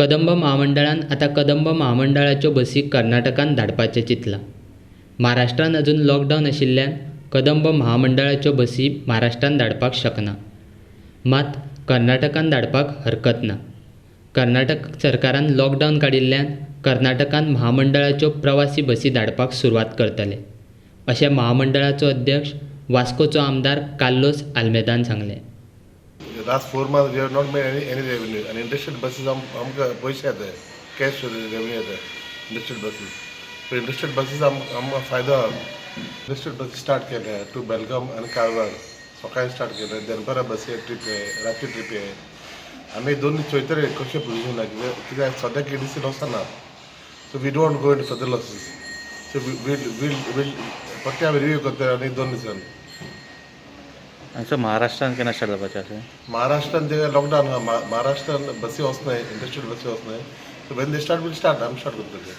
कदंब म्हामंडळान आतां कदंब म्हामंडळाच्यो बसी कर्नाटकांत धाडपाचें चिंतलां. महाराष्ट्रांत अजून लॉकडावन आशिल्ल्यान कदंब म्हामंडळाच्यो बसी महाराष्ट्रांत धाडपाक शकना. मात कर्नाटकांत धाडपाक हरकत ना. कर्नाटक सरकारान लॉकडावन काडिल्ल्यान कर्नाटकांत म्हामंडळाच्यो प्रवासी बसी धाडपाक सुरवात करतले अशें म्हामंडळाचो अध्यक्ष, वास्कोचो आमदार कार्लोस आल्मेदान सांगलें. Last 4 months we have not made any revenue आनी इंटरस्टेट बसीस आमकां पयशे येताय, कॅश रेवेन्यू येता इंटरस्टेट बसीस. सो इंटरस्टेट बसीस आमकां फायदो आहा. इंटरस्टेट बसीस स्टार्ट केले टू बेलगाम आनी कारवार. सकाळी स्टार्ट केले, दनपारा बसी ट्रिप, रातची ट्रिप. आमी दोन दीस चोयतले कशें पोजिशन आहा, कित्याक सद्याक केडीसी लॉसान आहा, so we don't go in further losses. So we'll परते आमी रिव्यू करतले आनी 2 दिसान. आनी सर, महाराष्ट्रान केन्ना स्टार्ट जावपाचें आसा? महाराष्ट्रान ते लॉकडावन आहा, महाराष्ट्रान बसी वचनाय, इंटरस्टेट बसी वचनाय. So when they start, we'll start, आमी स्टार्ट करतले.